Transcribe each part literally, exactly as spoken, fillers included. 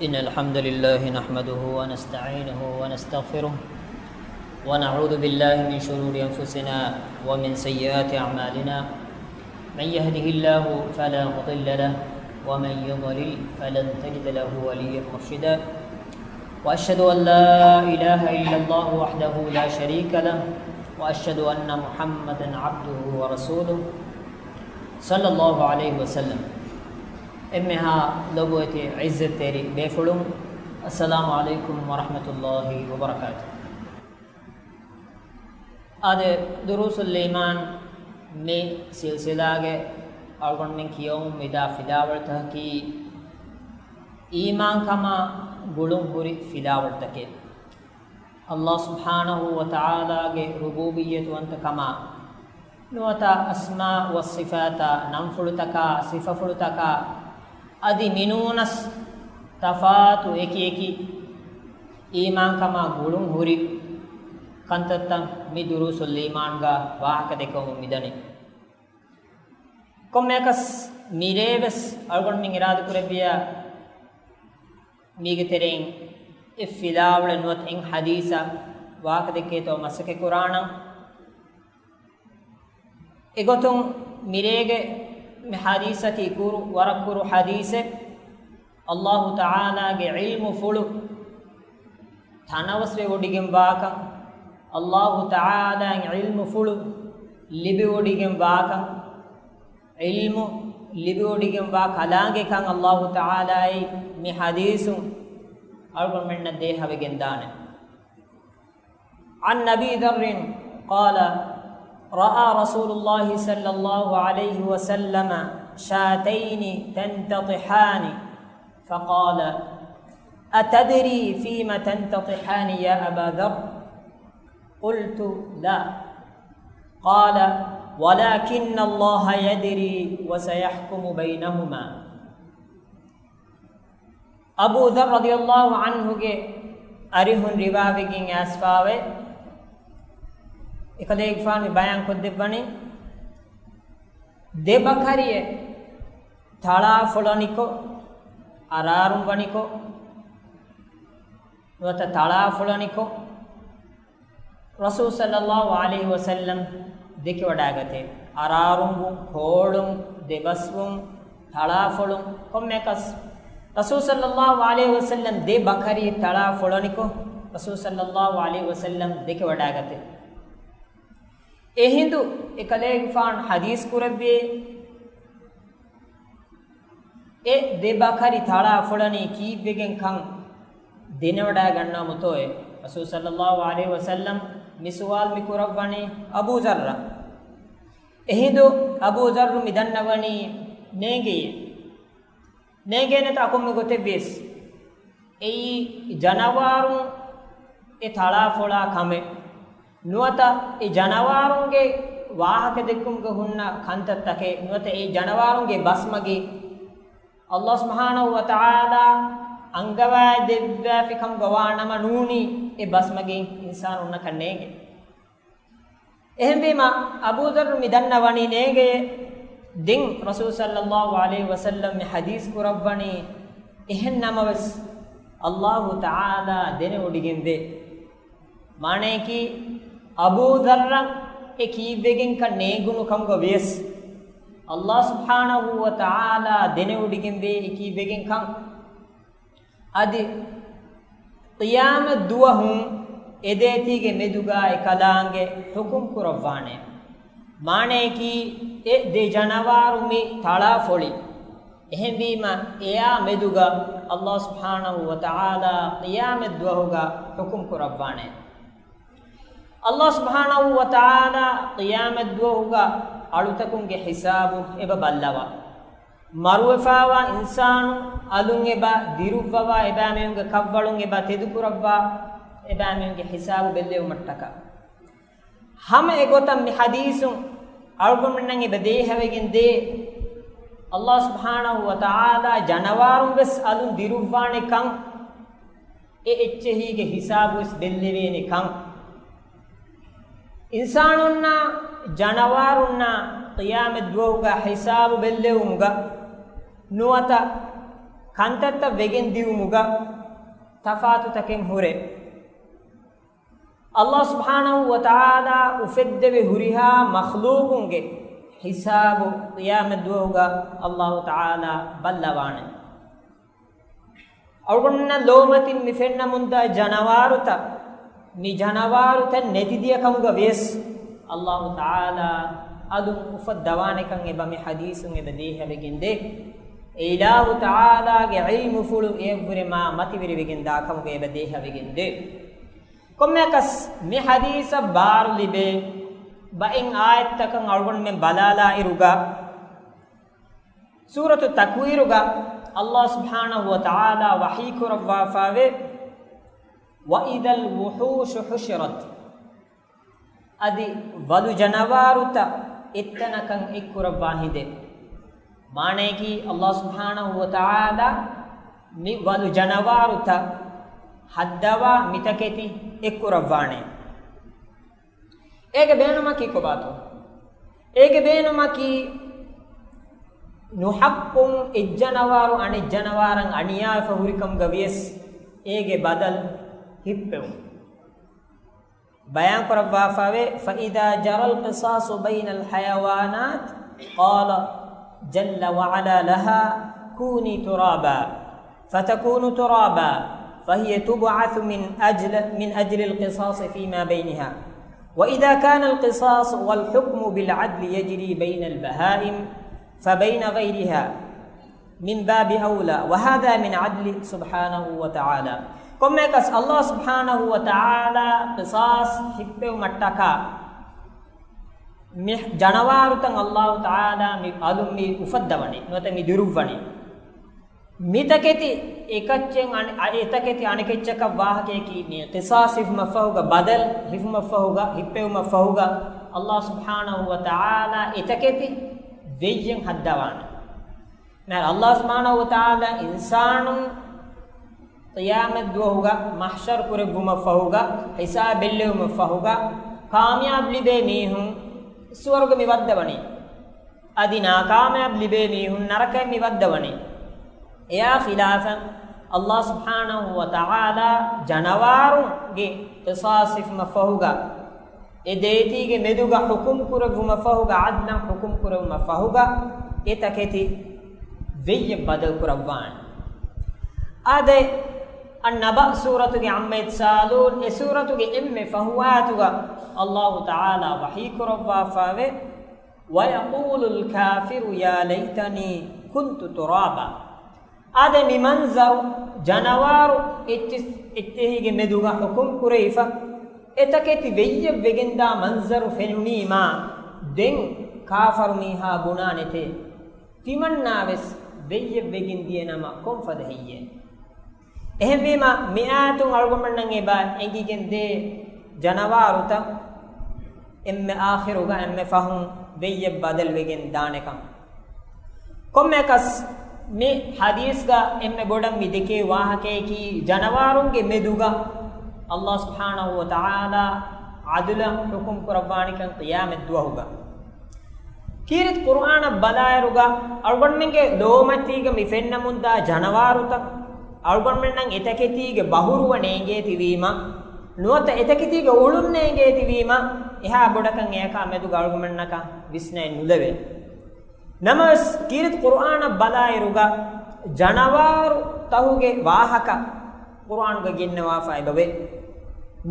إن الحمد لله نحمده ونستعينه ونستغفره، ونعوذ بالله من شرور أنفسنا ومن سيئات أعمالنا. من يهده الله فلا مضل له، ومن يضلل فلن تجد له وليا مرشدا. وأشهد أن لا إله إلا الله وحده لا شريك له، وأشهد أن محمدا عبده ورسوله، صلى الله عليه وسلم. އެންމެހާ ލޮބުވެތި ޢިއްޒަތްތެރި ބޭފުޅުން، السلام عليكم ورحمة الله وبركاته. އާދެ، ދުރޫސުލް އީމާން މި ސިލްސިލާގެ އަޅުގަނޑުމެން ކިޔަވަމުން މިދާ ފިލާވަޅުތަކަކީ އީމާންކަމާ ގުޅުން ހުރި ފިލާވަޅުތަކެއް. އައްލާހު ސުބްޙާނަހު ވަތަޢާލާގެ ރުބޫބިއްޔަތުވަންތަކަމާ، ނުވަތަ އަސްމާ ވައްޞިފާތާ، ނަންފުޅުތަކާ، ސިފަފުޅުތަކާ އަދި މިނޫނަސް ތަފާތު އެކި އެކި އީމާންކަމާ ގުޅުން ހުރި ކަންތައްތައް މި ދުރޫސުލް އީމާންގަ ވާހަކަ ދެއްކަމުން މިދަނީ. ކޮންމެއަކަސް މިރޭވެސް އަޅުގަނޑުމެން އިރާދަކުރެއްވިޔާ، މީގެ ތެރެއިން އެއް ފިލާވަޅެއް ނުވަތަ އެއް ޙަދީޘަށް ވާހަކަ ދެއްކޭތޯ މަސައްކަތް ކުރާނަން. އެގޮތުން މިރޭގެ މި ޙަދީޘަކީ ކުރު، ވަރަށް ކުރު ޙަދީޘެއް. އައްލާހު ތަޢާލާގެ ޢިލްމުފުޅު ތަނަވަސްވެވޮޑިގެންވާކަން، އައްލާހު ތަޢާލާގެ ޢިލްމުފުޅު ލިބިވޮޑިގެންވާކަން، ޢިލްމު ލިބިވޮޑިގެންވާ ކަލާނގެކަން އައްލާހު ތަޢާލާއި މި ޙަދީޘުން އަޅުގަނޑުމެންނަށް ދޭހަވެގެންދާނެ. عن أبي ذر قال: رأى رسول الله صلى الله عليه وسلم شاتين تنتطحان، فقال: أتدري فيم تنتطحان يا أبا ذر؟ قلت: لا. قال: ولكن الله يدري وسيحكم بينهما. އަބޫ ޛައްރު ރަޟިޔައްލާހު ޢަންހުގެ އަރިހުން ރިވާވެގެން އައިސްފާވޭ، އެކަލޭގެފާނު ބަޔާން ކޮށްދެއްވަނީ، ދެ ބަކަރިއެއް ތަޅާފޮޅަނިކޮށް، އަރާރުން ވަނިކޮށް، ނުވަތަ ތަޅާފޮޅަނިކޮށް، ރަސޫލު ޞައްލައްލާހު ޢަލައިހި ވަސައްލަމް ދެކެވަޑައިގަތޭ. އަރާރުންވުން، ކޯޅުން، ދެބަސްވުން، ތަޅާފޮޅުން، ކޮންމެއަކަސް ރަސޫލު ޞައްލައްލާހު ޢަލައިހި ވަސައްލަމް ދެ ބަކަރި ތަޅާފޮޅަނިކޮށް، ރަސޫލު ޞައްލައްލާހު ޢަލައިހި ވަސައްލަމް ދެކެވަޑައިގަތޭ. އެހިނދު އެކަލޭގެފާނު ޙަދީޘް ކުރެއްވިއޭ، އެ ދެ ބަކަރި ތަޅާފޮޅަނީ ކީއްވެގެން ކަން ދެނެވަޑައިގަންނަވަމުތޯއޭ؟ ރަސޫލު ޞައްލައްލާހު ޢަލައިހި ވަސައްލަމް މި ސުވާލު މި ކުރައްވަނީ އަބޫ ޛައްރަށް. އެހިނދު އަބޫ ޛައްރު މި ދަންނަވަނީ ނޭނގެޔޭ. ނޭނގޭނެތާ ކޮންމެ ގޮތެއްވިޔަސް، އެއީ ޖަނަވާރުން އެ ތަޅާފޮޅާ ކަމެއް ނުވަތަ އެ ޖަނަވާރުންގެ ވާހަކަ ދެއްކުމުގަ ހުންނަ ކަންތައްތަކެއް ނުވަތަ އެ ޖަނަވާރުންގެ ބަސްމަގެއް އައްލާހު ސުބްޙާނަހު ވަތަޢާލާ އަންގަވައިދެއްވާފި ކަމުގަ ވާ ނަމަ ނޫނީ އެ ބަސްމަގެއް އިންސާނުންނަކަށް ނޭނގެ. އެހެންވީމަ، އަބޫ ޛައްރު މި ދަންނަވަނީ ނޭނގެ. ދެން ރަސޫލު ޞައްލައްލާހު ޢަލައިހި ވަސައްލަމް މި ޙަދީޘް ކުރައްވަނީ، އެހެން ނަމަވެސް، އައްލާހު ތަޢާލާ ދެނެވޮޑިގެންވޭ. މާނަޔަކީ، އަބޫ ޛައްރަށް އެ ކީއްވެގެންކަން ނޭނގުނު ކަމުގަ ވިޔަސް، އައްލާހު ސުބްޙާނަހު ވަތަޢާލާ ދެނެވޮޑިގެންވޭ އެ ކީއްވެގެންކަން. އަދި ޤިޔާމަތް ދުވަހުން އެ ދޭތީގެ މެދުގަ އެކަލާނގެ ޙުކުމް ކުރައްވާނެ. މާނަޔަކީ، އެ ދެ ޖަނަވާރު މި ތަޅާފޮޅި. އެހެންވީމަ، އެއާ މެދުގަ އައްލާހު ސުބްޙާނަހު ވަތަޢާލާ ޤިޔާމަތް ދުވަހުގަ ޙުކުމް ކުރައްވާނެ. އައްލާހު ސުބްޙާނަހު ވަތަޢާލާ ޤިޔާމަތް ދުވަހުގަ އަޅުތަކުންގެ ޙިސާބު އެބަ ބައްލަވާ. މަރުވެފާވާ އިންސާނު އަލުން އެބަ ދިރުއްވަވާ، އެބައިމީހުންގެ ކަށްވަޅުން އެބަ ތެދުކުރައްވާ، އެބައިމީހުންގެ ޙިސާބު ބެއްލެވުމަށްޓަކާ. ހަމަ އެގޮތަށް މި ޙަދީޘުން އަޅުގަނޑުމެންނަށް އެބަ ދޭހަވެގެން ދޭ، އައްލާހު ސުބްޙާނަހު ވަތަޢާލާ ޖަނަވާރުން ވެސް އަލުން ދިރުއްވާނެ ކަން، އެ އެއްޗެހީގެ ޙިސާބުވެސް ބެއްލެވޭނެ ކަން. އިންސާނުންނާ ޖަނަވާރުންނާ ޤިޔާމަތް ދުވަހުގަ ޙިސާބު ބެއްލެވުމުގަ ނުވަތަ ކަންތައްތައް ވެގެން ދިއުމުގަ ތަފާތުތަކެއް ހުރޭ. ﷲ ސުބްޙާނަހޫ ވަތަޢާލާ އުފެއްދެވި ހުރިހާ މަޚްލޫޤުންގެ ހިސާބު ޤިޔާމަތްދުވަހުގަ ﷲ ތަޢާލާ ބައްލަވާނެ. އަޅުގަނޑުމެންނަށް ލޯމަތިން މި ފެންނަމުންދާ ޖަނަވާރުތައް، މި ޖަނަވާރުތައް ނެތިދިޔަ ކަމުގަ ވިޔަސް، ﷲ ތަޢާލާ އަލުން އުފައްދަވާނެކަން އެބަ މި ޙަދީޘުން އެބަ ދޭހަވެގެންދޭ. އެ އިލާހު ތަޢާލާގެ ޢިލްމުފުޅު އެއަށްވުރެ މާ މަތިވެރިވެގެންދާ ކަމުގަ އެބަ ދޭހަވެގެންދޭ. ކޮންމެއަކަސް މި ޙަދީޘަށް ބާރު ލިބޭ ބައެއް އާޔަތްތަކަށް އަޅުގަނޑުމެން ބަލާލާއިރުގަ، ސޫރަތު ތަކްވީރުގަ ﷲ ސުބްޙާނަހޫ ވަތަޢާލާ ވަޙީކުރައްވާފައިވޭ، وَإِذَا الْوُحُوشُ حُشِرَتْ. އަދި ވަލު ޖަނަވާރުތައް އެއްތަނަކަށް އެއްކުރައްވާ ހިނދެއް. މާނަޔަކީ، ﷲ ސުބްޙާނަހޫ ވަތަޢާލާ މި ވަލު ޖަނަވާރުތައް ހައްދަވާ މިތަކެތި އެއްކުރައްވާނެ. އޭގެ ބޭނުމަކީ ކޮބާތޯ؟ އޭގެ ބޭނުމަކީ، ނުޙައްޤުން އެއްޖަނަވާރު އަނެއްޖަނަވާރަށް އަނިޔާވެފަ ހުރިކަމުގަ ވިޔަސް، އޭގެ ބަދަލު ހިއްޕެވުން. ބަޔާންކުރައްވާފައިވޭ، فَإِذَا جَرَى الْقِصَاصُ بَيْنَ الْحَيَوَانَاتِ قَالَ جَلَّ وَعَلَا لَهَا كُونِي تُرَابًا، فَتَكُونُ تُرَابًا، فَهِيَ تُبْعَثُ مِنْ أَجْلِ، مِنْ أَجْلِ الْقِصَاصِ فِيمَا بَيْنِهَا، وَإِذَا كَانَ الْقِصَاصُ وَالْحُكْمُ بِالْعَدْلِ يَجْرِي بَيْنَ الْبَهَائِمِ فَبَيْنَ غَيْرِهَا مِنْ بَابِ أَوْلَى، وَهَذَا مِنْ عَدْلِهِ سُبْحَانَهُ وَتَعَالَى. ކޮންމެއަކަސް ﷲ ސުބްޙާނަހޫ ވަތަޢާލާ ޤިޞާޞް ހިއްޕެވުމަށްޓަކާ މި ޖަނަވާރުތައް ﷲ ތަޢާލާ މި އަލުން މި އުފައްދަވަނީ، ނުވަތަ މި ދިރުއްވަނީ. މިތަކެތި އެކައްޗެއް އަނެ-، އަ-، އެތަކެތި އަނެކެއްޗަކަށް ވާހަކަޔަކީ، މި ޤިޞާޞް ހިފުމަށްފަހުގަ، ބަދަލު ހިފުމަށްފަހުގަ، ހިއްޕެވުމަށްފަހުގަ، ﷲ ސުބްޙާނަހޫ ވަތަޢާލާ އެތަކެތި ވެއްޔެއް ހައްދަވާނެ. މާ ﷲ ސުބްޙާނަހޫ ވަތަޢާލާ އިންސާނުން ޤިޔާމަތްދުވަހުގަ މަޙްޝަރު ކުރެއްވުމަށްފަހުގަ، ހިސާބެއްލެވުމަށްފަހުގަ، ކާމިޔާބު ލިބޭ މީހުން ސުވަރުގެ މި ވައްދަވަނީ. އަދި ނާކާމިޔާބު ލިބޭ މީހުން ނަރަކައަށް މި ވައްދަވަނީ. އެއާ ޚިލާފަށް، ﷲ ސުބްޙާނަހޫ ވަތަޢާލާ ޖަނަވާރުންގެ ޤިޞާޞް ހިފުމަށްފަހުގަ، އެ ދޭތީގެ މެދުގަ ޙުކުމް ކުރެއްވުމަށްފަހުގަ، ޢަދްލަށް ޙުކުމް ކުރެއްވުމަށްފަހުގަ، އެ ތަކެތި ވެއްޔެއް ބަދަލު ކުރައްވާނެ. އާދެ، އައްނަބައް ސޫރަތުގެ ޢައްމަ ޔަތަސާءަލޫން، އެ ސޫރަތުގެ އެންމެ ފަހު އާޔަތުގަ ﷲ ތަޢާލާ ވަޙީ ކުރައްވާފައިވޭ، وَيَقُولُ الْكَافِرُ يَا لَيْتَنِي كُنْتُ تُرَابًا. އާދެ، މި މަންޒަރު، ޖަނަވާރު އެއްޗިސް އެއްޗެހީގެ މެދުގަ ޙުކުމް ކުރެވިފަ، އެތަކެތި ވެއްޔެއް ވެގެންދާ މަންޒަރު ފެނުނީމާ، ދެން ކާފަރު މީހާ ބުނާނެތޭ، ތިމަންނާވެސް ވެއްޔެއް ވެގެން ދިޔަ ނަމަ ކޮންފަދަ ހެއްޔޭ؟ އެހެންވީމަ، މި އާޔަތުން އަޅުގަނޑުމެންނަށް އެބަ އެނގިގެން ދޭ ޖަނަވާރުތައް އެންމެ އާޚިރުގަ އެންމެ ފަހުން ވެއްޔެއް ބަދަލުވެގެން ދާނެކަން. ކޮންމެއަކަސް، މި ޙަދީޘްގަ އެންމެ ބޮޑަށް މި ދެކޭ ވާހަކަޔަކީ، ޖަނަވާރުންގެ މެދުގަ ﷲ ސުބްޙާނަހޫ ވަތަޢާލާ ޢަދުލަށް ޙުކުމް ކުރައްވާނެކަން ޤިޔާމަތްދުވަހުގަ. ކީރިތި ޤުރުއާނަށް ބަލާއިރުގަ، އަޅުގަނޑުމެންގެ ލޯމަތީގަ މި ފެންނަމުންދާ ޖަނަވާރުތައް، އަޅުގަނޑުމެންނަށް އެތަކެތީގެ ބަހުރުވަން އެނގޭތިވީމަ، ނުވަތަ އެތަކެތީގެ އުޅުން އެނގޭތިވީމަ، އެހާ ބޮޑަކަށް އެއަކާ މެދުގަ އަޅުގަނޑުމެންނަކަށް ވިސްނައެއް ނުލެވޭ. ނަމަވެސް، ކީރިތި ޤުރުއާނަށް ބަލާއިރުގަ، ޖަނަވާރުތަހުގެ ވާހަކަ ޤުރުއާނުގަ ގެންނަވާފަ އެބަވޭ.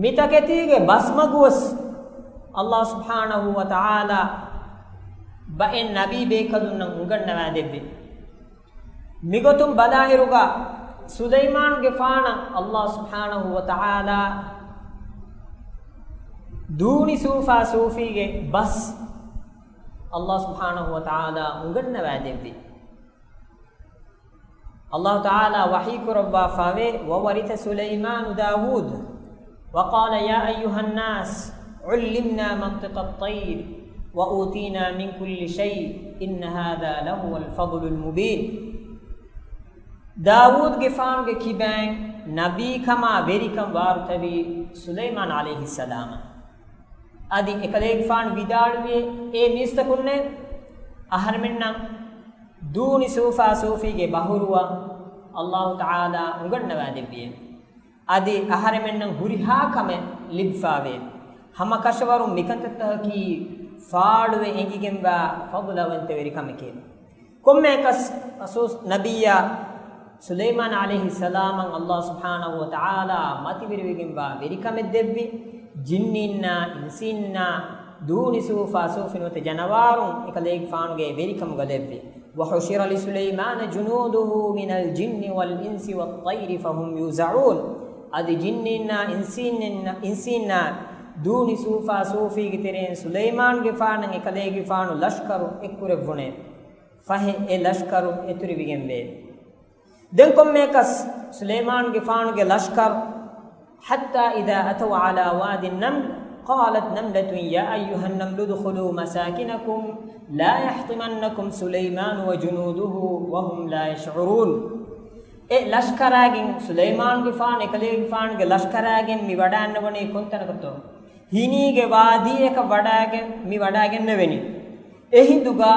މިތަކެތީގެ ބަސްމަގުވެސް ﷲ ސުބްޙާނަހޫ ވަތަޢާލާ ބައެއް ނަބީ ބޭކަލުންނަށް އުނގަންނަވާ ދެއްވި. މިގޮތުން ބަލާއިރުގަ، ސުލައިމާނުގެފާނަށް ﷲ ސުބްޙާނަހޫ ވަތަޢާލާ ދޫނި ސޫފާ ސޫފީގެ ބަސް ﷲ ސުބްޙާނަހޫ ވަތަޢާލާ އުނގަންނަވާ ދެއްވި. ﷲ ތަޢާލާ ވަޙީ ކުރައްވާފައިވޭ، وَوَرِثَ سُلَيْمَانُ دَاوُودَ وَقَالَ يَا أَيُّهَ النَّاسُ عُلِّمْنَا مَنطِقَ الطَّيْرِ وَأُوتِينَا مِنْ كُلِّ شَيْءٍ إِنَّ هَذَا لَهُوَ الْفَضْلُ الْمُبِينُ. ދާވޫދުގެފާނުގެ ކިބައިން ނަބީކަމާ ވެރިކަން ވާރުތަވީ ސުލައިމާނު ޢަލައިހިއްސަލާމަށް. އަދި އެކަލޭގެފާނު ވިދާޅުވި، އޭ މީސްތަކުންނޭ! އަހަރެމެންނަށް ދޫނި ސޫފާ ސޫފީގެ ބަހުރުވަ އައްލާހު ތަޢާލާ އުނގަންނަވާ ދެއްވިއޭ. އަދި އަހަރެމެންނަށް ހުރިހާ ކަމެއް ލިބިފާވޭ. ހަމަ ކަށަވަރުން މިކަންތައްތަކަކީ ފާޅުވެ އެނގިގެންވާ ފަޟުލަވަންތަ ވެރިކަމެކޭ. ކޮންމެއަކަސް ރަސޫލް ނަބިއްޔާ ސުލައިމާން ޢަލައިހިއްސަލާމަށް އައްލާހު ސުބްޙާނަހު ވަތަޢާލާ މަތިވެރިވެގެންވާ ވެރިކަމެއް ދެއްވި. ޖިންނީންނާ އިންސީންނާ ދޫނި ސޫފާ ސޫފިނުވަތަ ޖަނަވާރުން އެކަލޭގެފާނުގެ ވެރިކަމުގަ ލެއްވި. وحشر لسليمان جنوده من الجن والإنس والطير فهم يوزعون. އަދި ޖިންނީންނާ އިންސީންނެއް-، އިންސީންނާ ދޫނި ސޫފާ ސޫފީގެ ތެރެއިން ސުލައިމާންގެފާނަށް އެކަލޭގެފާނު ލަޝްކަރު އެއްކުރެއްވުނޭ. ފަހެ އެ ލަޝްކަރު އެތުރިވިގެންވޭ. ދެން ކޮންމެއަކަސް ސުލައިމާންގެފާނުގެ ލަޝްކަރު، حتى إذا أتوا على واد النمل قالت نملة يا أيها النمل ادخلوا مساكنكم لا يحطمنكم سليمان وجنوده وهم لا يشعرون. އެ ލަޝްކަރާގެން ސުލައިމާންގެފާނު އެކަލޭގެފާނުގެ ލަޝްކަރާގެން މި ވަޑައިންނަވަނީ ކޮންތަނަކަށްތޯ؟ ހިނީގެ ވާދީއަކަށް ވަޑައިގެން މި ވަޑައިގެންނެވެނީ. އެހިނދުގަ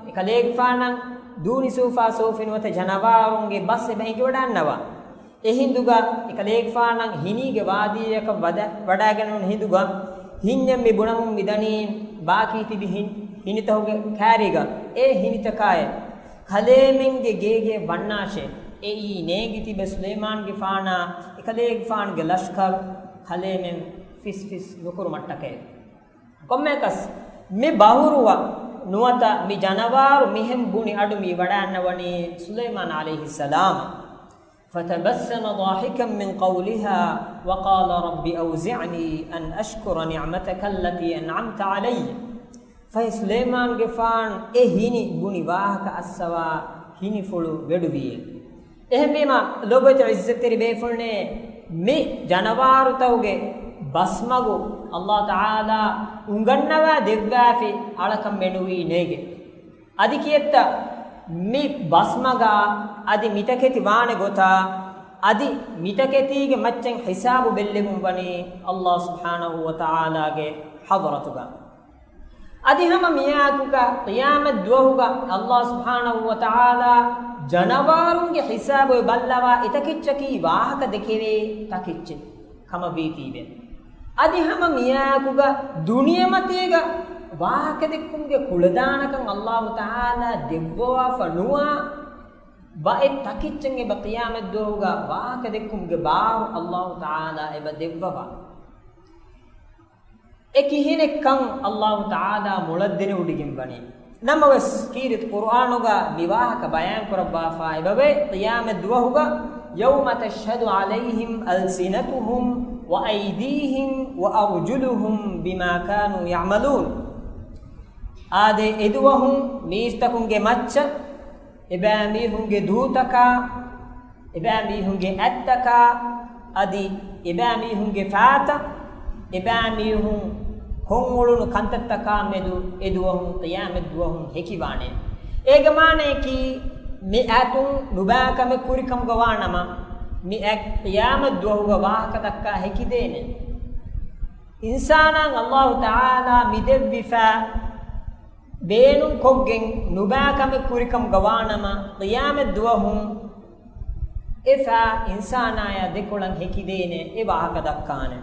އެކަލޭގެފާނަށް ދޫނި ސޫފާ ސޫފިނުވަތަ ޖަނަވާރުންގެ ބަސް އެބަ އެނގިވަޑައިންނަވާ. އެހިނދުގަ އެކަލޭގެފާނަށް ހިނީގެ ވާދީއަކަށް ވަދަ-، ވަޑައިގެންނެވުނު ހިނދުގަ ހިންޏެއް މި ބުނަމުން މިދަނީ ބާކީ ތިބި ހިން-، ހިނިތަކުގެ ކާރީގަ އެ ހިނިތަކާއި ކަލޭމެންގެ ގޭގެ ވަންނާށޭ. އެއީ ނޭނގި ތިބެ ސުލައިމާންގެފާނާ އެކަލޭގެފާނުގެ ލަޝްކަރު ކަލޭމެން ފިސްފިސް ނުކުރުމަށްޓަކައި. ކޮންމެއަކަސް މި ބަހުރުވަ ނުވަތަ މި ޖަނަވާރު މިހެން ބުނި އަޑު މި ވަޑައިންނަވަނީ ސުލައިމާން ޢަލައިހިއްސަލާމަށް. فتبسم ضاحكا من قولها وقال رب أوزعني أن أشكر نعمتك التي أنعمت علي. ފަހެ ސުލައިމާންގެފާނު އެ ހިނި ބުނި ވާހަކަ އައްސަވާ ހިނިފުޅު ވެޑުވިއޭ. އެހެންވީމަ، ލޮބުވެތި ޢިއްޒަތްތެރި ބޭފުޅުންނޭ، މި ޖަނަވާރުތަކުގެ ބަސްމަގު އައްލާހު ތަޢާލާ އުނގަންނަވާ ދެއްވާފި އަޅަކަށް މެނުވީ ނޭގެ. އަދި ކިއެއްތަ މި ބަސްމަގާ އަދި މިތަކެތި ވާނެ ގޮތާ، އަދި މިތަކެތީގެ މައްޗަށް ހިސާބު ބެއްލެވުން ވަނީ އައްލާހު ސުބްޙާނަހު ވަތަޢާލާގެ ޙަޟްރަތުގަ. އަދި ހަމަ މިއާއެކުގަ ޤިޔާމަތް ދުވަހުގަ އައްލާހު ސުބްޙާނަހު ވަތަޢާލާ ޖަނަވާރުންގެ ހިސާބު އެބަ ބައްލަވާ އެތަކެއްޗަކީ ވާހަކަ ދެކެވޭ ތަކެއްޗެއް ކަމަށް ވީތީވެ. އަދި ހަމަ މިއާއެކުގަ ދުނިޔެމަތީގަ ވާހަކަ ދެއްކުމުގެ ކުޅަދާނަކަން އައްލާހު ތަޢާލާ ދެއްވަވާފަ ނުވާ ބައެއް ތަކެއްޗެއް އެބަ ޤިޔާމަތް ދުވަހުގަ ވާހަކަ ދެއްކުމުގެ ބާރު އައްލާހު ތަޢާލާ އެބަ ދެއްވަވާ. އެ ކިހިނެއްކަން އައްލާހު ތަޢާލާ މޮޅަށް ދެނެވޮޑިގެން ވަނީ. ނަމަވެސް، ކީރިތި ޤުރުއާނުގަ މި ވާހަކަ ބަޔާން ކުރައްވާފަ އެބަވޭ، ޤިޔާމަތް ދުވަހުގަ، يوم تشهد عليهم ألسنتهم وأيديهم وأرجلهم بما كانوا يعملون. އާދެ، އެދުވަހުން މީސްތަކުންގެ މައްޗަށް އެބައިމީހުންގެ ދޫތަކާ، އެބައިމީހުންގެ އަތްތަކާ، އަދި އެބައިމީހުންގެ ފާތައް، އެބައިމީހުން ކޮށްއުޅުނު ކަންތައްތަކާ މެދު އެދުވަހުން، ޤިޔާމަތް ދުވަހުން ހެކިވާނެ. އޭގެ މާނަޔަކީ، މި އަތުން ނުބައި ކަމެއް ކުރިކަމުގަ ވާނަމަ، މި އަތް ޤިޔާމަތް ދުވަހުގަ ވާހަކަ ދައްކާ ހެކިދޭނެ. އިންސާނާ އައްލާހު ތަޢާލާ މި ދެއްވިފަ ބޭނުން ކޮށްގެން ނުބައި ކަމެއް ކުރިކަމުގަ ވާނަމަ، ޤިޔާމަތް ދުވަހުން އެފަ އިންސާނާޔާ ދެކޮޅަށް ހެކިދޭނެ އެ ވާހަކަ ދައްކާނެ.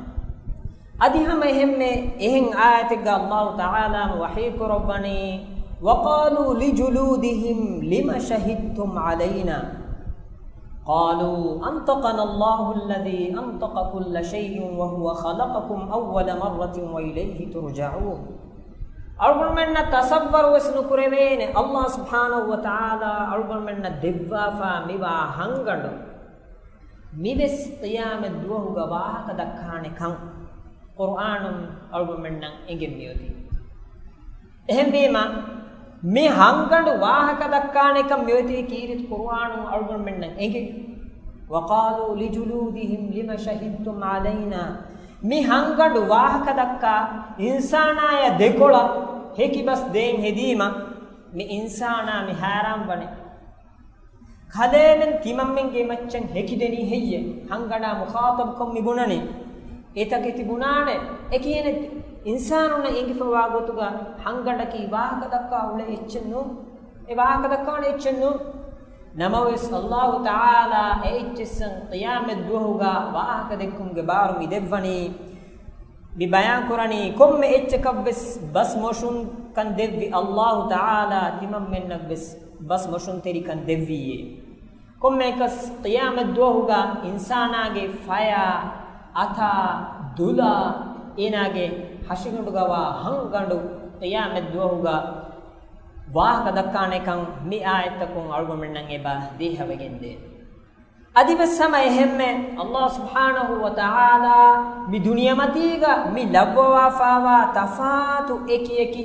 އަދި ހަމަ އެހެންމެ އެހެން އާޔަތެއްގަ އައްލާހު ތަޢާލާ ވަޙީ ކުރައްވަނީ، وقالوا لجلودهم لم شهدتم علينا قالوا أنطقنا الله الذي أنطق كل شيء وهو خلقكم أول مرة وإليه ترجعون. އަޅުގަނޑުމެންނަށް ތަޞައްވަރު ވެސް ނުކުރެވޭނެ، އައްލާހު ސުބްޙާނަހު ވަ ތަޢާލާ އަޅުގަނޑުމެންނަށް ދެއްވާފާ މިވާ ހަންގަނޑު މިވެސް ޤިޔާމަތް ދުވަހުގަ ވާހަކަ ދައްކާނެ ކަން ޤުރުއާނުން އަޅުގަނޑުމެންނަށް އެނގެން މިއޮތީ. އެހެންވީމަ، މި ހަންގަނޑު ވާހަކަ ދައްކާނެ ކަން މިއޮތީ ކީރިތި ޤުރުއާނުން އަޅުގަނޑުމެންނަށް އެނގި. وقالوا لجلودهم لم شهدتم علينا. މި ހަންގަނޑު ވާހަކަ ދައްކާ އިންސާނާޔާ ދެކޮޅަށް ހެކި ބަސް ދޭން ހެދީމަ، މި އިންސާނާ މި ހައިރާން ވަނީ. ކަލޭމެން ތިމަންމެންގެ މައްޗަށް ހެކިދެނީ ހެއްޔޭ؟ ހަންގަނޑާ މުޚާޠަބުކޮށް މި ބުނަނީ. އެތަކެތި ބުނާނެ. އެކިހިނެއް އިންސާނުންނަށް އެނގިފަވާ ގޮތުގަ ހަންގަނޑަކީ ވާހަކަ ދައްކާ އުޅޭ އެއްޗެއް ނޫން. އެ ވާހަކަ ދައްކާނެ އެއްޗެއް ނޫން. ނަމަވެސް، އައްލާހު ތަޢާލާ އެ އެއްޗިއްސަށް ޤިޔާމަތް ދުވަހުގަ ވާހަކަ ދެއްކުމުގެ ބާރު މި ދެއްވަނީ، މި ބަޔާން ކުރަނީ، ކޮންމެ އެއްޗަކަށްވެސް ބަސް މޮށުންކަން ދެއްވި އައްލާހު ތަޢާލާ ތިމަންމެންނަށްވެސް ބަސް މޮށުންތެރިކަން ދެއްވީއޭ. ކޮންމެއަކަސް ޤިޔާމަތް ދުވަހުގަ އިންސާނާގެ ފަޔާ، އަތާ، ދުލާ، އޭނާގެ ހަށިގަނޑުގަވާ ހަންގަނޑު ޤިޔާމަތް ދުވަހުގަ ވާހަކަ ދައްކާނެކަން މި އާޔަތްތަކުން އަޅުގަނޑުމެންނަށް އެބަ ދޭހަވެގެންދޭ. އަދިވެސް ހަމަ އެހެންމެ، އައްލާހު ސުބްޙާނަހު ވަ ތަޢާލާ މި ދުނިޔެމަތީގަ މި ލައްވަވާފާވާ ތަފާތު އެކި އެކި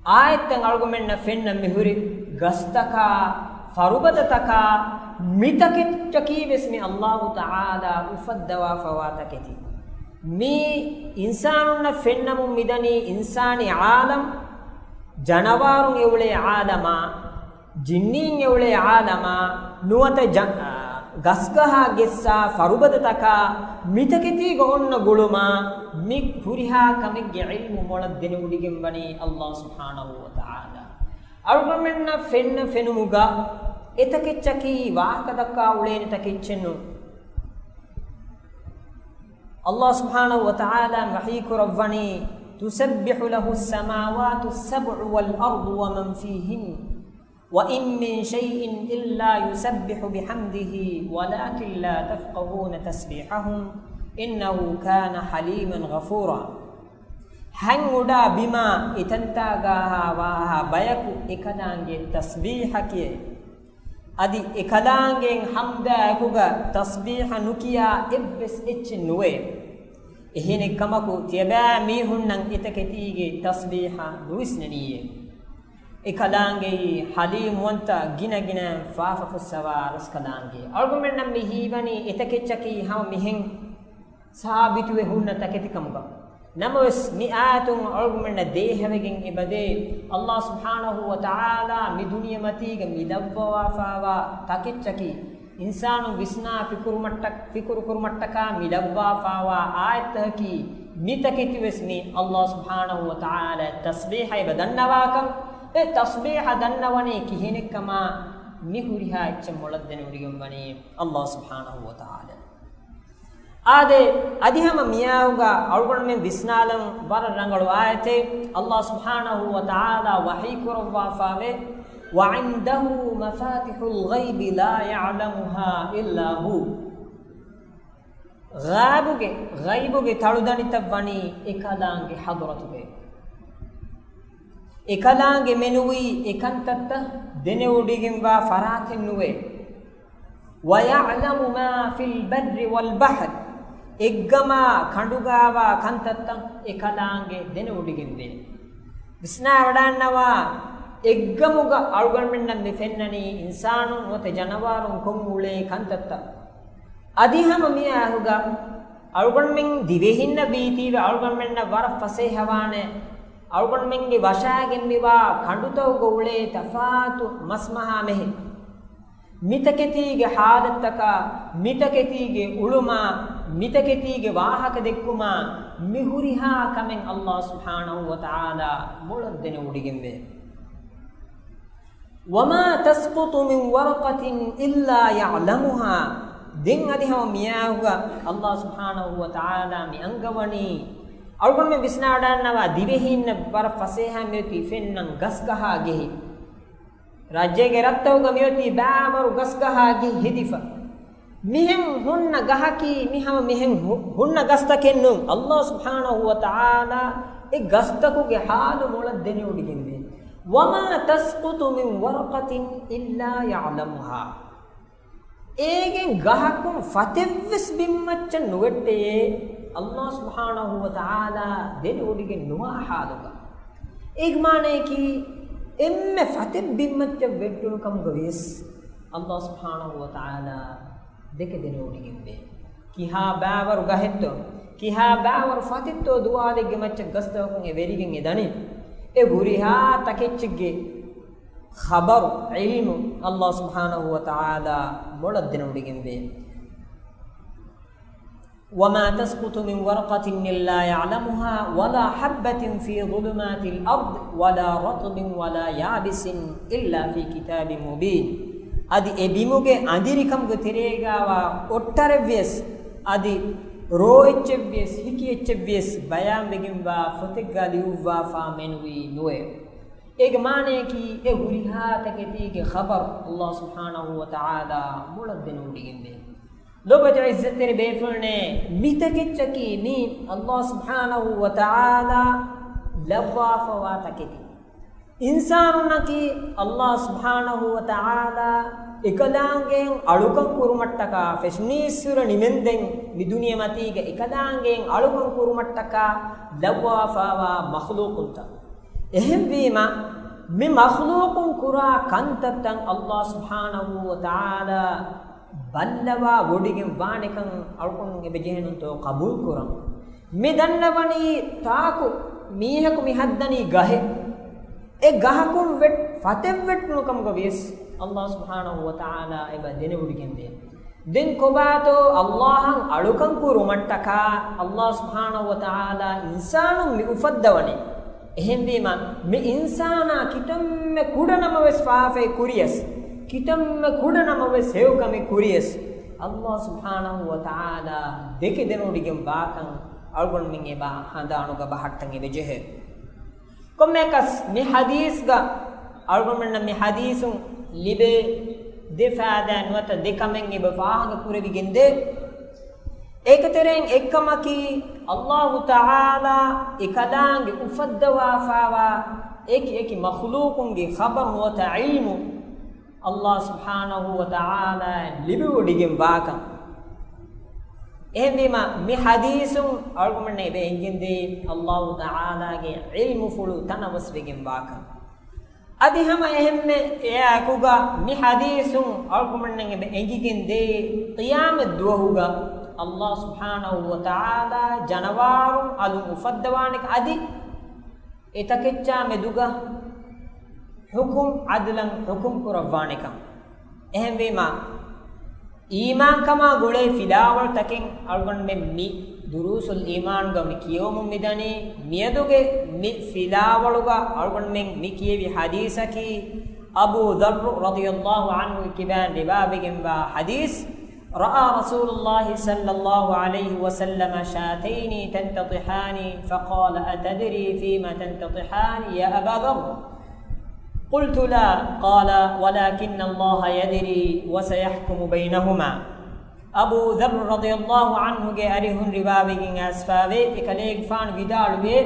އާޔަތްތައް އަޅުގަމެންނަށް ފެންނަ މިހުރި ގަސްތަކާ، ފަރުބަދަތަކާ، މިތަކެއްޗަކީވެސް މި އައްލާހު ތަޢާލާ އުފައްދަވާފަވާ ތަކެތި. މީ އިންސާނުންނަށް ފެންނަމުން މިދަނީ އިންސާނީ ޢާލަމް، ޖަނަވާރުން އެއުޅޭ ޢާލަމާ، ޖިންނީން އެއުޅޭ ޢާލަމާ، ނުވަތަ ޖަ-، އާ، ގަސްގަހާ ގެއްސާ ފަރުބަދަތަކާ، މިތަކެތީގަ އޮންނަ ގުޅުމާ، މި ހުރިހާ ކަމެއްގެ ޢިލްމު މޮޅަށް ދެނެވޮޑިގެންވަނީ އައްލާހު ސުބްޙާނަހު ވަ ތަޢާލާ. އަޅުގަނޑުމެންނަށް ފެންނަ ފެނުމުގަ އެތަކެއްޗަކީ ވާހަކަ ދައްކާ އުޅޭނެ ތަކެއްޗެއް ނޫން. އައްލާހު ސުބްޙާނަހު ވަ ތަޢާލާ ވަޙީ ކުރައްވަނީ، تسبح له السماوات السبع والأرض ومن فيهن وإن من شيء إلا يسبح بحمده ولكن لا تفقهون تسبيحهم إنه كان حليما غفورا. ހަތް އުޑާ ބިމާ އެތަންތާގަހާ ވާހާ ބަޔަކު އެކަލާނގެ ތަސްބީޙަ ކިޔޭ. އަދި އެކަލާނގެ ޙަމްދާ އެކުގަ ތަސްބީޙަ ނުކިޔާ އެއްވެސް އެއްޗެއް ނުވޭ. އެހެނެއްކަމަކު ތިޔަބައިމީހުންނަށް އެތަކެތީގެ ތަސްބީޙަ ނުވިސްނެނީއޭ. އެކަލާނގެއީ ޙަލީމުވަންތަ ގިނަގިނަ ފާފަފުއްސަވާ ރަސްކަލާނގެ. އަޅުގަނޑުމެންނަށް މި ހީވަނީ އެތަކެއްޗަކީ ހަމަ މިހެން ސާބިތުވެ ހުންނަ ތަކެތިކަމުގަ. ނަމަވެސް، މި އާޔަތުން އަޅުގަނޑުމެންނަށް ދޭހަވެގެން އެބަދޭ، އައްލާހު ސުބްޙާނަހު ވަ ތަޢާލާ މި ދުނިޔެމަތީގަ މި ލައްވަވާފާވާ ތަކެއްޗަކީ، އިންސާނުން ވިސްނާ ފިކުރުމަށްޓަ-، ފިކުރުކުރުމަށްޓަކާ މި ލައްވާފާވާ އާޔަތްތަކަކީ، މި ތަކެތިވެސް މި އައްލާހު ސުބްޙާނަހު ވަ ތަޢާލާ ތަސްބީޙަ އެބަ ދަންނަވާކަން، އެ ތަސްބީޙަ ދަންނަވަނީ ކިހިނެއްކަމާ، މި ހުރިހާ އެއްޗެއް މޮޅަށް ދެނެވޮޑިގެންވަނީ އައްލާހު ސުބްޙާނަހު ވަ ތަޢާލާ. އާދެ، އަދި ހަމަ މިއާއުގަ އަޅުގަނޑުމެން ވިސްނާލަން ވަރަށް ރަނގަޅު އާޔަތެއް، އައްލާހު ސުބްޙާނަހު ވަ ތަޢާލާ ވަޙީ ކުރައްވާފާވޭ، وعنده مفاتح الغيب لا يعلمها إلا هو. ޣާބުގެ، ޣައިބުގެ ތަޅުދަނޑިތައް ވަނީ އެކަލާނގެ ޙަޟްރަތުގައި. އެކަލާނގެ މެނުވީ އެކަންތައްތައް ދެނެވޮޑިގެންވާ ފަރާތެއް ނުވޭ. ويعلم ما في البر والبحر. އެއްގަމާ ކަނޑުގާވާ ކަންތައްތައް އެކަލާނގެ ދެނެވޮޑިގެންވޭ. ވިސްނާވަޑާންނަވާ އެއްގަމުގަ އަޅުގަނޑުމެންނަށް މި ފެންނަނީ އިންސާނުން ނުވަތަ ޖަނަވާރުން ކޮށް އުޅޭ ކަންތައްތައް. އަދި ހަމަ މި އާޔަތުގަ އަޅުގަނޑުމެން ދިވެހިންނަށް ވީތީވެ އަޅުގަނޑުމެންނަށް ވަރަށް ފަސޭހަވާނެ އަޅުގަނޑުމެންގެ ވަށާގެން މިވާ ކަނޑުތަކުގަ އުޅޭ ތަފާތު މަސްމަހާ މެހެ. މިތަކެތީގެ ޙާލަތްތަކާ، މިތަކެތީގެ އުޅުމާ، މިތަކެތީގެ ވާހަކަ ދެއްކުމާ، މި ހުރިހާ ކަމެއް އައްލާހު ސުބްޙާނަހު ވަ ތަޢާލާ މޮޅަށް ދެނެވޮޑިގެންވޭ. وما تسقط من ورقة إلا يعلمها. ދެން އަދި ހަމަ މިއާއުގަ އައްލާހު ސުބްޙާނަހު ވަ ތަޢާލާ މި އަންގަވަނީ، އަޅުގަނޑުމެން ވިސްނާވަޑާންނަވާ ދިވެހީންނަށް ވަރަށް ފަސޭހަ މިއޮތީ ފެންނަން ގަސްގަހާ ގެހި. ރާއްޖޭގެ ރަށްތަކުގަ މިއޮތީ ބާވަރު ގަސްގަހާ ގެހި ހެދިފަ. މިހެން ހުންނަ ގަހަކީ މި ހަމަ މިހެން ހު-، ހުންނަ ގަސްތަކެއް ނޫން. އައްލާހު ސުބްޙާނަހު ވަ ތަޢާލާ އެ ގަސްތަކުގެ ޙާލު މޮޅަށް ދެނެވޮޑިގެންވޭ. وما تسقط من ورقة إلا يعلمها. އޭގެން ގަހަކުން ފަތެއްވެސް ބިންމައްޗަށް ނުވެއްޓެޔޭ، އައްލާހު ސުބްޙާނަހު ވަ ތަޢާލާ ދެނެވޮޑިގެން ނުވާ ޙާލުގަ. އޭގެ މާނަޔަކީ، އެންމެ ފަތެއް ބިންމައްޗަށް ވެއްޓުނު ކަމުގަ ވިޔަސް، އައްލާހު ސުބްޙާނަހު ވަ ތަޢާލާ ދެކެ ދެނެވޮޑިގެންވޭ. ކިހާ ބާވަރު ގަހެއްތޯ، ކިހާ ބާވަރު ފަތެއްތޯ ދުވާލެއްގެ މައްޗަށް ގަސްތަކުން އެ ވެރިގެން އެ ދަނީ. އެ ހުރިހާ ތަކެއްޗެއްގެ ޚަބަރު، ޢިލްމު، އައްލާހު ސުބްޙާނަހު ވަ ތަޢާލާ މޮޅަށް ދެނެވޮޑިގެންވޭ. وما تسقط من ورقة إلا يعلمها ولا حبة في ظلمات الأرض ولا رطب ولا يابس إلا في كتاب مبين. އަދި އެ ބިމުގެ އަނދިރިކަމުގެ ތެރޭގާވާ އޮއްޓަރެއްވިޔަސް، އަދި ރޯ އެއްޗެއްވިޔަސް، ހިކި އެއްޗެއްވިޔަސް ބަޔާންވެގެންވާ ފޮތެއްގާ ލިޔުއްވާފާ މެނުވީ ނުވެ. އޭގެ މާނަޔަކީ، އެ ހުރިހާ ތަކެތީގެ ޚަބަރު އައްލާހު ސުބްޙާނަހު ވަ ތަޢާލާ މޮޅަށް ދެނެވޮޑިގެންވޭ. ލޯބިވެތި ޢިއްޒަތްތެރި ބޭފުޅުންނޭ، މިތަކެއްޗަކީ މީ އައްލާހު ސުބްޙާނަހު ވަ ތަޢާލާ ލައްވާފަވާ ތަކެތި. އިންސާނުންނަކީ އައްލާހު ސުބްޙާނަހު ވަ ތަޢާލާ އެކަލާނގެއިން އަޅުކަން ކުރުމަށްޓަކާ، ފެށުނީއްސުރެ ނިމެންދެން މި ދުނިޔެމަތީގަ އެކަލާނގެއިން އަޅުކަން ކުރުމަށްޓަކާ ލައްވާފާވާ މަޚްލޫޤުންތައް. އެހެންވީމަ، މި މަޚްލޫޤުން ކުރާ ކަންތައްތައް އައްލާހު ސުބްޙާނަހު ވަ ތަޢާލާ ބައްލަވާ ވޮޑިގެން ވާނެކަން އަޅުގަނޑު އެބަޖެހެނުންތޯ ޤަބޫލުކުރަން. މި ދަންނަވަނީ ތާކު މީހަކު މި ހައްދަނީ ގަހެއް. އެ ގަހަކުން ވެ-، ފަތެއް ވެއްޓުނު ކަމުގަ ވިޔަސް އައްލާހު ސުބްޙާނަހު ވަ ތަޢާލާ އެބަ ދެނެވޮޑިގެންވޭ. ދެން ކޮބާތޯ އައްލާހަށް އަޅުކަން ކުރުމަށްޓަކާ އައްލާހު ސުބްޙާނަހު ވަ ތަޢާލާ އިންސާނުން މި އުފައްދަވަނީ. އެހެންވީމަ، މި އިންސާނާ ކިތަންމެ ކުޑަ ނަމަވެސް ފާފައެއް ކުރިޔަސް، ކިތަންމެ ކުޑަ ނަމަވެސް ހެޔޮކަމެއް ކުރިޔަސް، އައްލާހު ސުބްޙާނަހު ވަ ތަޢާލާ ދެކެ ދެނެވޮޑިގެން ވާކަން އަޅުގަނޑުމެން އެބަ ހަނދާނުގަ ބަހައްޓަން އެބަޖެހޭ. ކޮންމެއަކަސް މި ޙަދީޘްގަ އަޅުގަނޑުމެންނަށް މި ޙަދީޘުން ލިބޭ ދެ ފާއިދާ ނުވަތަ ދެ ކަމެއް އެބަ ފާހަގަ ކުރެވިގެންދޭ. އޭކަތެރެއިން އެއްކަމަކީ، އައްލާހު ތަޢާލާ އެކަލާނގެ އުފައްދަވާފާވާ އެކި އެކި މަޚްލޫޤުންގެ ޚަބަރު ނުވަތަ ޢިލްމު އައްލާހު ސުބްޙާނަހު ވަ ތަޢާލާ ލިބިވޮޑިގެން ވާކަން. އެހެންވީމަ، މި ޙަދީޘުން އަޅުގަނޑުމެންނަށް އެބަ އެނގެންދޭ އައްލާހު ތަޢާލާގެ ޢިލްމުފުޅު ތަނަވަސްވެގެން ވާކަން. އަދި ހަމަ އެހެންމެ އެއާއެކުގަ މި ޙަދީޘުން އަޅުގަނޑުމެންނަށް އެބަ އެނގިގެންދޭ ޤިޔާމަތް ދުވަހުގަ އައްލާހު ސުބްޙާނަހު ވަ ތަޢާލާ ޖަނަވާރުން އަލުން އުފައްދަވާނެކަން އަދި އެތަކެއްޗާ މެދުގަ ޙުކުމް ޢަދުލަށް ޙުކުމް ކުރައްވާނެކަން. އެހެންވީމަ، އީމާންކަމާ ގުޅޭ ފިލާވަޅުތަކެއް އަޅުގަނޑުމެން މި ދުރޫސުލް އީމާންގަ މި ކިޔަވަމުން މިދަނީ. މިއަދުގެ މި ފިލާވަޅުގަ އަޅުގަނޑުމެން މި ކިޔެވި ޙަދީޘަކީ، އަބޫ ޛައްރު ރަޟިޔަﷲ ޢަންހުގެ ކިބައިން ރިވާވެގެންވާ ޙަދީޘް، رأى رسول الله صلى الله عليه وسلم شاتين تنتطحان فقال: أتدري فيم تنتطحان يا أبا ذر؟ قلت: لا. قال: ولكن الله يدري وسيحكم بينهما. އަބޫ ޛައްރު ރަޟިޔަﷲ ޢަންހުގެ އަރިހުން ރިވާވެގެން އައިސްފާވޭ، އެކަލޭގެފާނު ވިދާޅުވޭ،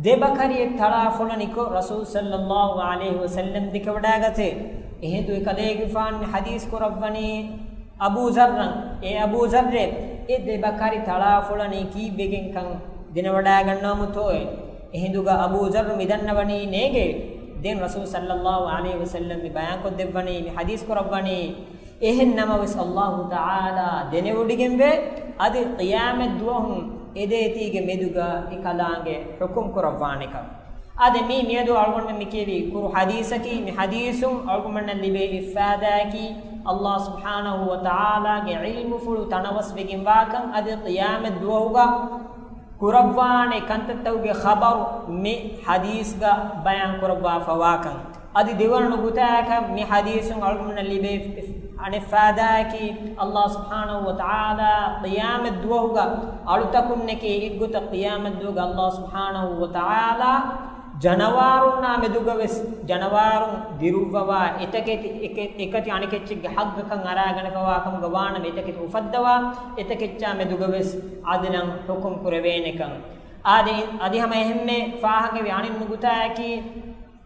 ދެ ބަކަރިއެއް ތަޅާފޮޅަނިކޮށް، ރަސޫލު ޞައްލަﷲ ޢަލައިހި ވަސައްލަމް ދެކެވަޑައިގަތޭ. އެހިނދު އެކަލޭގެފާނު ޙަދީޘް ކުރައްވަނީ އަބޫ ޛައްރަށް، އޭ އަބޫ ޛައްރޭ، އެ ދެ ބަކަރި ތަޅާފޮޅަނީ ކީއްވެގެންކަން ދެނެވަޑައިގަންނަވަމުތޯއޭ؟ އެހިނދުގަ އަބޫ ޛައްރު މިދަންނަވަނީ ނޭނގެ. ދެން ރަސޫލު ޞައްލަﷲ ޢަލައިހި ވަސައްލަމް މި ބަޔާންކޮށްދެއްވަނީ، މި ޙަދީޘް ކުރައްވަނީ، އެހެން ނަމަވެސް އައްލާހު ތަޢާލާ ދެނެވޮޑިގެންވޭ، އަދި ޤިޔާމަތް ދުވަހުން އެދޭތީގެ މެދުގަ އެ ކަލާނގެ ޙުކުމް ކުރައްވާނެކަން. އާދެ، މީ މިއަދު އަޅުގަނޑުމެން މި ކިޔެވި ކުރު ޙަދީޘަކީ، މި ޙަދީޘުން އަޅުގަނޑުމެންނަށް ލިބޭ އިފާދާއަކީ، އައްލާހު ސުބްޙާނަހު ވަ ތަޢާލާގެ ޢިލްމުފުޅު ތަނަވަސްވެގެންވާކަން، އަދި ޤިޔާމަތް ދުވަހުގަ ކުރައްވާނެ ކަންތައްތަކުގެ ޚަބަރު މި ޙަދީޘްގަ ބަޔާން ކުރައްވާފަވާކަން. އަދި ދެވަނަ ނުކުތާއަކަށް މި ޙަދީޘުން އަޅުގަނޑުމެންނަށް ލިބޭ އަނެއް ފާއިދާއަކީ، އައްލާހު ސުބްޙާނަހު ވަ ތަޢާލާ ޤިޔާމަތް ދުވަހުގަ އަޅުތަކުންނެކޭ އެއްގޮތަށް ޤިޔާމަތް ދުވަހުގަ އައްލާހު ސުބްޙާނަހު ވަ ތަޢާލާ ޖަނަވާރުންނާ މެދުގަވެސް ޖަނަވާރުން ދިރުއްވަވާ އެތަކެތި އެކެ-، އެކަތި އަނެކެއްޗެއްގެ ޙައްޤަކަށް އަރާގަނެފަވާ ކަމުގަ ވާނަމަ އެތަކެތި އުފައްދަވާ އެތަކެއްޗާ މެދުގަވެސް ޢަދުލަށް ޙުކުމް ކުރެވޭނެކަން. އާދެ، އަދި ހަމަ އެހެންމެ ފާހަގަވި އަނެއް ނުކުތާއަކީ،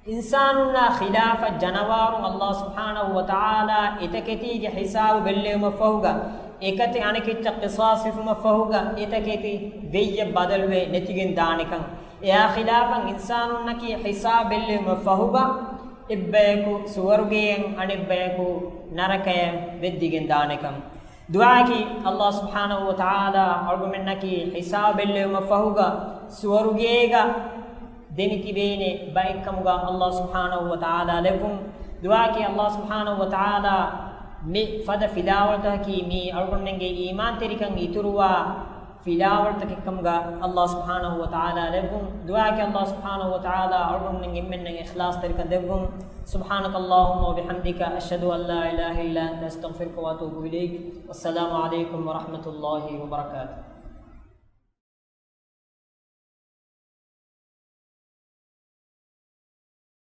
އިންސާނުންނާ ޚިލާފަށް ޖަނަވާރުން އައްލާހު ސުބްޙާނަހު ވަ ތަޢާލާ އެތަކެތީގެ ޙިސާބު ބެއްލެވުމަށްފަހުގަ، އެކަތި އަނެކެއްޗަށް ޤިޞާޞް ހިފުމަށްފަހުގަ، އެތަކެތި ވެއްޔަށް ބަދަލުވެ ނެތިގެން ދާނެކަން. އެއާ ޚިލާފަށް އިންސާނުންނަކީ ޙިސާބު ބެއްލެވުމަށްފަހުގަ، އެއްބަޔަކު ސުވަރުގެއަށް އަނެއްބަޔަކު ނަރަކަޔަށް ވެއްދިގެން ދާނެކަން. ދުޢާއަކީ، އައްލާހު ސުބްޙާނަހު ވަ ތަޢާލާ އަޅުގަނޑުމެންނަކީ ޙިސާބު ބެއްލެވުމަށްފަހުގަ ސުވަރުގޭގަ ދެމިތިބޭނެ ބައެއްކަމުގަ އައްލާހު ސުބްޙާނަހު ވަ ތަޢާލާ ލެއްވުން. ދުޢާއަކީ، އައްލާހު ސުބްޙާނަހު ވަ ތަޢާލާ މި ފަދަ ފިލާވަޅުތަކަކީ މީ އަޅުގަނޑުމެންގެ އީމާންތެރިކަން އިތުރުވާ ފިލާވަޅުތަކެއްކަމުގަ ﷲ ސުބްޙާނަހޫ ވަތަޢާލާ ލެއްވުން. ދުޢާއަކީ ﷲ ސުބްޙާނަހޫ ވަތަޢާލާ އަޅުގަނޑުމެން އެންމެންނަށް އިޚްލާޞްތެރިކަން ދެއްވުން. سبحانك اللهم وبحمدك، أشهد أن لا إله إلا أنت، أستغفرك وأتوب إليك. والسلام عليكم ورحمة الله وبركاته.